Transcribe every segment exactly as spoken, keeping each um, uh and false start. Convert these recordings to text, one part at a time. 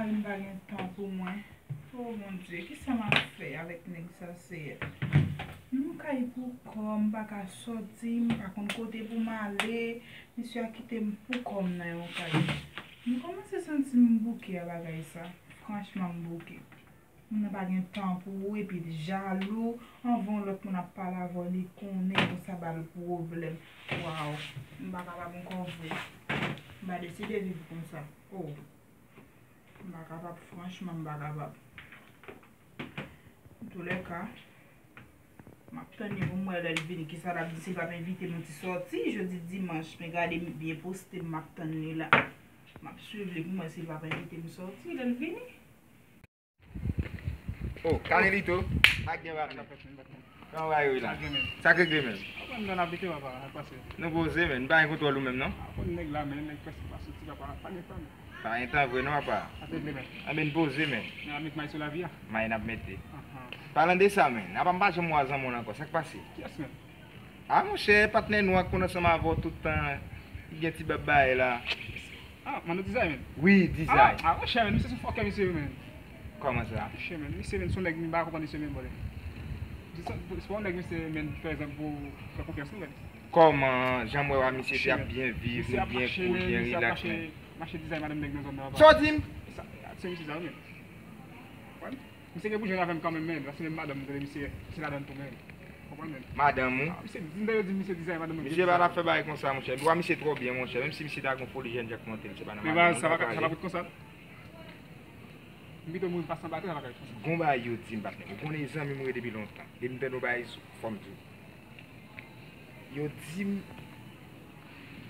M pa gen tan pou mwen. O Bondye, kisa m ap fè avèk nèg sa, Seyè? M kay pou kò m, m pa ka sòti, m pa konn kote pou m ale. Misye a kite m pou kò m nan yon kay. M kòmanse santi m bouke a bagay sa. Franchman, m bouke. Moun nan pa gen tan pou ou, epi l jalou. Anvan yon lòt moun ap pale avè w, li konnen konsa ba l pwoblèm. Waw, m pa kapab ankò vre. M pa deside viv konsa. O, m pa kapab, franchman, m pa kapab. Antoulèka, m ap tann li pou m wè lè l vini, kisa l ap di, si l p ap envite m yon ti sòti jodi dimanch. Men gade m byen poste, m ap tann li la. M ap swiv li pou m wè si l p ap envite m sòti lè l vini. Oh, Canelito, pa gen bagay. Kòman bagay yo ye la? Sa k regle menm? Sa k regle menm? Aprann nan ap rete, papa, sa k pase? Nou poze, men. Nou pa gen kontwòl ou menm, non? Aprann nèg la, men nèg prèske pa soti, papa. Pa gen tan, men. Pa gen tan vre, non, papa. Sa k regle, men? Anben, n poze, men. N a met may sou lavi a. May n ap mete. Ahan. Palan de sa, men. Apa m pa janm wè zanmi w la ankò. Sa k pase? Kiyès, men? A, monchè, patnè nou a k konn ansanm avè w tout tan, ki gen ti bab bagay la. Ah, Mano Dizay, men. Wi, Dizay. Ah, ah, monchè, men, misye se fòkè, misye, men. Kòman sa? Monchè, men, misye, men, se yon nèg, m pa konprann misye, men, bòlè. Se, se, se pa yon nèg, misye, men, fè egzanp pou fè konfyans, non, men. Kòman, jan m wè w a, misye te ap byen viv, nou byen cool, byen relax, men. Mache Dizay, madanm nèg nan zòn nan, papa. Sa w di m? Sa, se misye sa, men. Konprann? Misye gen pou jwenn avè m kanmenm, men, paske menm madanm m tande misye, se ladan l tou, men. Konprann, men? Madanm ou? Ah, misye, m tande yo di misye Dizay madanm mwen. Misye pa t ap fè bagay konsa, monchè. Dwa misye twò byen, monchè. Menm si misye ta gen foli jèn jak monte l, se pa nan madanm mwen l t ap prale. Sa pa ret konsa. M pito mouri pase anba tè, sa pa ka ret konsa. Gon bagay yo di m, patnè. Ou konnen zanmi m ou ye depi lontan. Depi m tande yon bagay, fò m di w. Yo di m,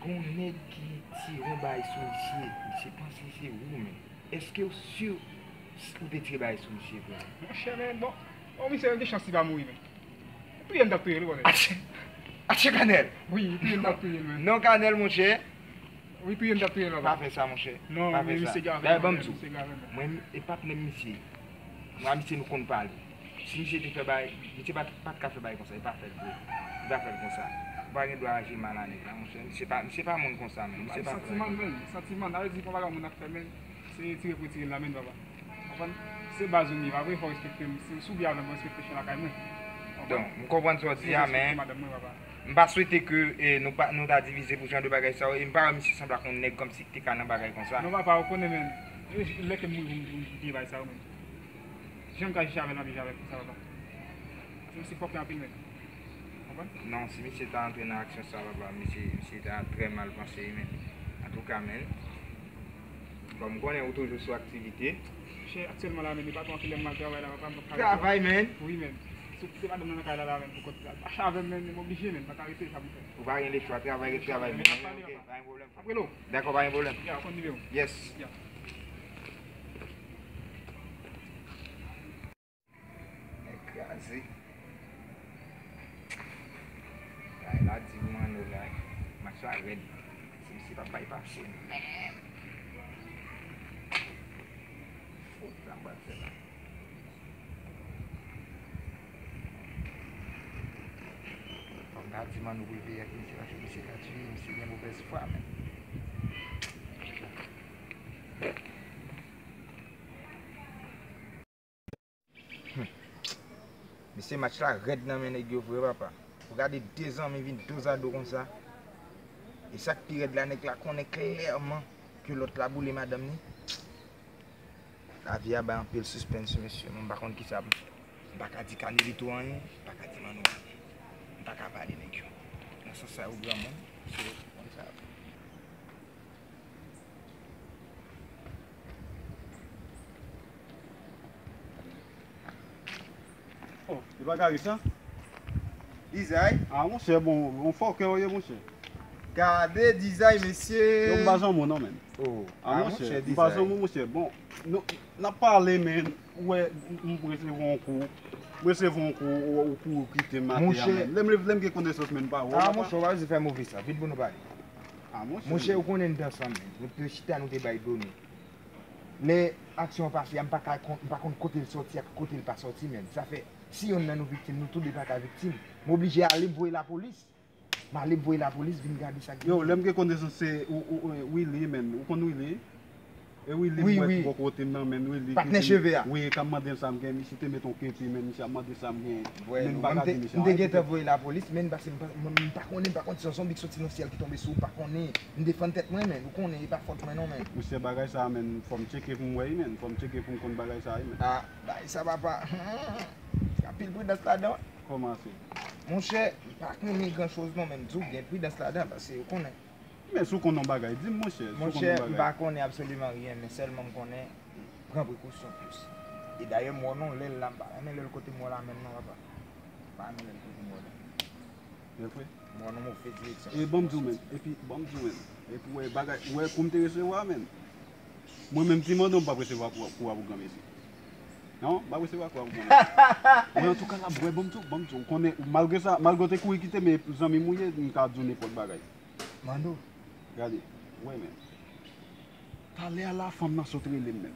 gon nèg ki tire yon bagay sou misye. Misye panse se ou menm. Èske w si ou te tire bagay sou misye vre? Monchè, men, bon. Bon, misye gen chans li pa mouri, men. Touye m t ap touye l, wi, bòlè. Atchè, atchè Kanèl. Wi, touye m t ap touye l, men. Non, Kanèl, monchè. Wi, touye m t ap touye l, papa. Pa fè sa, monchè. Non, men misye grave, men, misye grave, men. Mwen, e patnè m misye. Mwen a misye nou konn pale. Si misye te fè bagay, misye pa t, pa t ka fè bagay konsa, li pa fè l vre. Li pa fè l konsa. Ou pa gen dwa aji mal a nèg la, monchè. Misye pa, misye pa moun konsa, men. Misye pa frè. Santiman, men. Santiman, sa vle di, pa bagay moun ap fè, men. Se tire pou tire l la, men, papa. Konprann? Se baz ou m ye, pa vre? Fò w respekte m. Si, si w byen avè m, respekte chen lakay mwen. Konprann? Donk, m konprann sa w di a, men. Se respekte madanm mwen, papa. M pa swete ke, eh, nou pa, nou ta divize pou jan de bagay sa yo, e m pa wè misye sanble ak yon nèg kòmsi ki te ka nan bagay konsa. Non, papa, ou konnen, men, e, lè ke m mouri pou m, pou m bliye bagay sa yo, men. Jan m ka jije avè l, m ap jije avè l konsa, papa. Paske misye fòkè anpil, men. Konprann? Non, si misye ta antre nan aksyon sa, papa, misye, misye ta trè mal panse, men. Antouka, men. Bon, m konnen ou toujou sou aktivite. Chè, aktyèlman la, men, e pa twò anpil lè m al travay la, papa, m pa ka rete. Travay, men? Wi, men. Se, se madanm nan nan kay la, la, men, pou kont li. Al mache avè m, men, m oblije, men, m pa ka rete, sa pou m fè. Ou pa gen lechwa, travay, ret travay, men, ok, pa gen pwoblèm. Apre lo. Dakò, pa gen pwoblèm. Ya, konn nimewo. Yes. Ya. Nèg kraze. Ay, la di mano la. Match la rèd. Se misye p ap bay pase menm. Fout sa m pral fè la. Fò m ta di mano pou l veye ak misye, paske misye ka tiye, misye gen movèz fwa menm. Mesye, match la rèd nan men nèg yo vre, papa. Ou gade de zanmi vin dozado konsa. E sa k pi rèd la, nèg la konnen klèman ke lòt la boule madanm li. Lavi a bay anpil sispens, mesye. Mwen, m pa konn kisa, m pa ka di Canelito anyen, m pa ka di Mano anyen. M pa ka pale nèg yo. Nan sans sa, yo granmoun, se konn sa. Oh, li pa ka ret sa? Dizay? Ah, monchè, bon, bon fòkè ou ye, monchè. Gade Dizay, mesye. Yo, m pa zanmi w non, menn. Oh, ah, monchè, m pa zanmi w, monchè. Bon, nou, n ap pale, menn. Ou wè, m, m resevwa yon kou. M resevwa yon kou, ou, ou kouri kite m atè a, menn. Lè m, lè m gen konesans, menn, m pa wè w, papa. Ah, monchè, ou pa bezwen fè move sa. Vin pou nou pale. Ah, monchè. Monchè, ou konnen n te ansanm, menn. Nou te chita, nou te bay done. Lè aksyon an pase a, m pa ka konn, m pa konn kote l sòti ak kote l pa sòti, menn. Sa fè, si yonn nan nou viktim, nou toude pa ka viktim. M oblije ale, m voye lapolis. M ale, m voye lapolis, vin gade sa k gen. Yo, lè m gen konesans se ou, ou, ou, Willy, menn. Ou konn Willy? E Willy, m wè bò kote m nan, men Willy. Patnè cheve a. Wi, k ap mande m sa m gen, misye te met yon kepi, men misye ap mande sa m gen. Men m pa ka di misye anyen. M te gentan voye lapolis, men pase m pa, m, m pa konnen, m pa konn si yon zonbi k soti nan syèl ki tonbe sou ou, m pa konnen. M defann tèt mwen, men ou konnen, e pa fòt mwen non, men. Monchè, bagay sa a, men, fò m tcheke pou m wè, men, fò m tcheke pou m konn bagay sa a, men. Ah, bagay sa, papa. Anpil pridans ladan. Kòmanse. Monchè, m pa konnen gran choz non, men m di w gen pridans ladan, paske ou konnen. Men si w konn yon bagay, di m, monchè, si w konn yon bagay. Monchè, m pa konnen absoliman ryen, men sèlman m konnen, pran prekosyon plis. E dayè, m wè w nan lè l la, m pa renmen lè l kote m wè w la menm non, papa. M pa renmen lè l kote m wè w la. Se vre? M wè w nan move direksyon. E ban m di w, men, epi ban m di w, men, epi w wè bagay, w wè kou m te resevwa, men. Mwen menm, ti mandan, m p ap resevwa kou, kou a pou granmesi. Non, m p ap resevwa kou a pou granmesi. Mwen, antouka, la, w wè, ban m di w, ban m di w, ou konnen, malgre sa, malgre w te kouri kite m, men zanmi m ou ye, m ka di w nenpòt bagay. Mano. Gade, w wè, men. Talè a la, fanm nan sot rele m, men.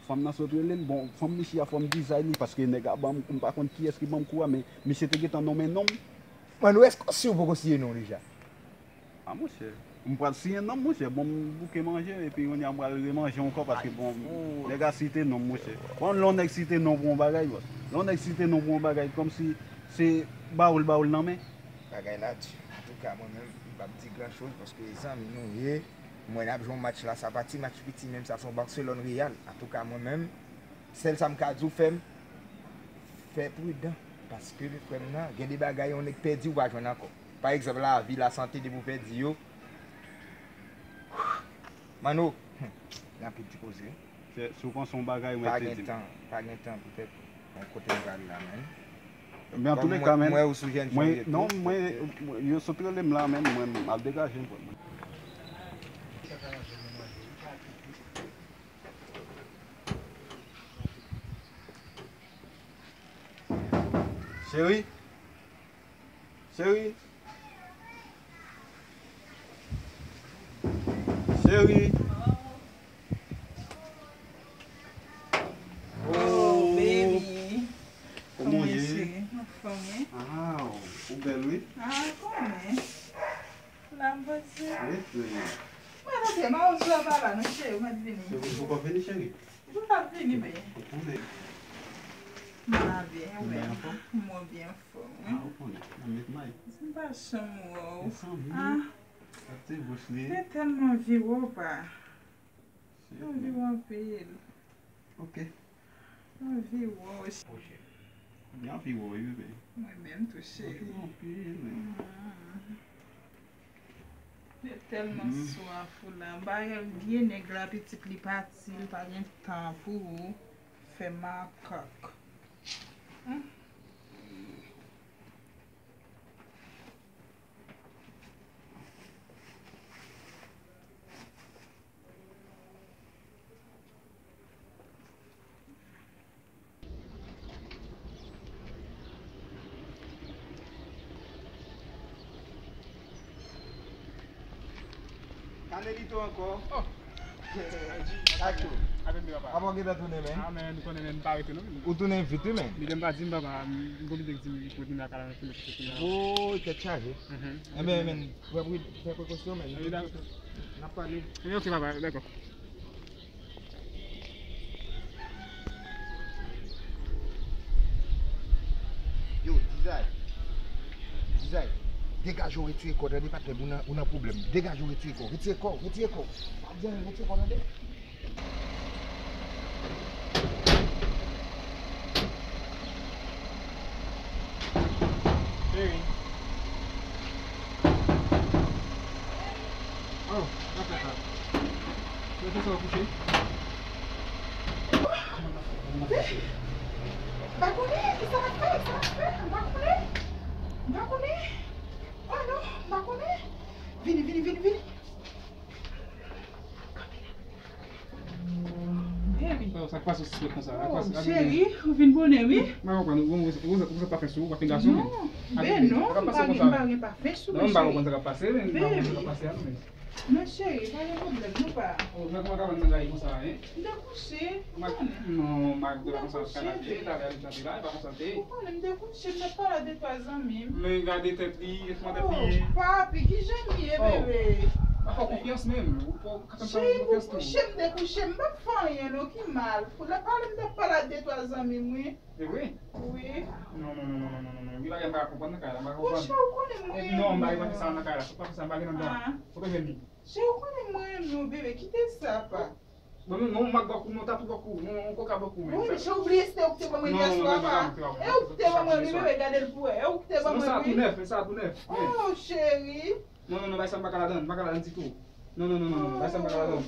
Fanm nan sot rele m, bon, fanm misye a, fò m dizay li, paske nèg a ban m, m pa konn kiyès ki ban m kou a, men misye te gentan nonmen non m. Mano, èske w si w poko siyen non w deja? Ah, monchè. M pral siyen non m, monchè. Bon, m bouke manje, epi kounye a m pral remanje ankò, paske, bon, nèg a site non m, monchè. Bon, lè yon nèg site non pou yon bagay, bon. Lè yon nèg site non pou yon bagay, kòmsi se ba w l, ba w l nan men. Bagay la di. Antouka, mwen menm, m p ap di gran choz, paske zanmi nou ye. M wè n ap jwe yon match la, sa pa ti match piti menm, sa se yon Barcelone Real. Antouka, mwen menm, sèl sa m ka di w, fè m, fè pridan. Paske, frè m nan, gen de bagay, yon nèg pèdi, ou pa jwenn ankò. Pa egzanp, lavi, lasante, depi w pèdi yo. Mano, hmm, gen anpil ti koze. Se, si w panse yon bagay, mwen te di m. Pa gen tan, pa gen tan, poutèt, bon, kote m pral la, menm. Men, antouleka, menm, mwen, mwen, non, mwen, yo sot rele m la, menm, mwen, m al degaje m, frè m. Cheri? Cheri? Cheri? Oh, baby. Kòman w ye? Anfòm, wi. Ah, ou bèl, wi. Ah, kòman? La m pase. Wi, wi. Mwen rete, mwen sou la pa la, non, cheri, ou mèt vini. Cheri, ou poko vini, cheri? Ou pa vini, bebe. Ou konnen. Mwen la byen, ou menm? Ou byen anfòm? Mwen byen anfòm, wi. Ah, ou konnen. Mwen met may. Se pa chanm wè w. Ah. Sa te bouch li. Te tèlman anvi wè w, pa. Anvi wè w anpil. Ok. Anvi wè w. Poche. Li anvi wè w, wi, bebe. Mwen menm tou, cheri. Anvi wè w anpil, wi. Mm. Li tèlman swaf ou la. M pa wè l byen, nèg la pitit li pati, li pa gen tan pou ou. Fè makak. Hmm. Canelito ankò. Oh. Acho. Apre m papa. Avan w gentan tounen, men. Ah, men, nou konnen, men, m pa rete, non. Ou tounen vit, wi, men. Li menm pa di m, papa, m gon lide k di m pou tounen lakay la, pou tounen lakay la. Woy, tèt chaje. Mhm. Enben, men, pran pri-, pran prekosyon, men. Wi, dakò. N ap pale. Wi, ok, papa, dakò. Yo, Dizay. Dizay. Degaje w, retire kò w, tande, patnè m, ou nan, ou nan pwoblèm. Degaje w, retire kò w, retire kò w, retire kò w. Pa di anyen, retire kò w, tande. Cheri. Oh, sa fè sa. Mwen fè sa w kouche. M pa konnen, ki sa l ap fè, sa l ap fè, m pa konnen. M pa konnen. Oh non, m pa konnen. Vini, vini, vini, vini. Kanpe la. Baby. Oh, sa k pase w sispèk konsa? Oh, cheri, ou vin bonè, wi. M pa konprann, ou, ou, ou, ou pa fè sou, ou pa fè gason, men. Non, ben non, m pa gen, m pa gen pa fè sou, men cheri. Non, m pa konprann sa k ap pase, men. M pa konprann sa k ap pase a, non, men. Men cheri, pa gen pwoblèm, non, pa. Oh, men kòman w ka vin nan gaye konsa, en? M te kouche, ou konnen. Non, m a konsa, ou te kouche, talè a li chante la, e pa konsa l te ye. Ou konnen, m te kouche, m t ap pale a de twa zanmi m. Men gade tèt li, e kòman tèt li ye? Oh, papi, kijan m ye, bebe? Fè konfyans menm. Ou fè, ka fè m fè konfyans tou. Cheri, pou kouche m dekouche, m p ap fè anyen non, ki mal. Pou lè pale m t ap pale ak de twa zanmi m wi. E vre? Wi. Non, non, non, non, non, non, non, non. Gen bagay m pa ka konprann nan kay la, m pa ka konprann. Monchè, ou konnen m renmen w. Non, m pa gen sa nan kay la. Sa pa fè sa, m pa gen anndan. Ah. Ou konprann ni? Cheri, ou konnen m renmen w, bebe. Kite sa, pa. Bon, non, non, m ak bòkou, non, tatou bòkou, non, koka bòkou, men. Wi, men cheri, ou bliye se te ou ki te ban mwen li yè swa, pa. E ou ki te ban mwen li, bebe, gade l pou wè. E ou ki te ban mwen li. Non, sa tou nèf, men sa tou nèf. Oh, cheri. Non, non, non, bay sa m pa ka ladann, m pa ka ladann ditou. Non, non, non, non, non, bay sa m pa ka ladann.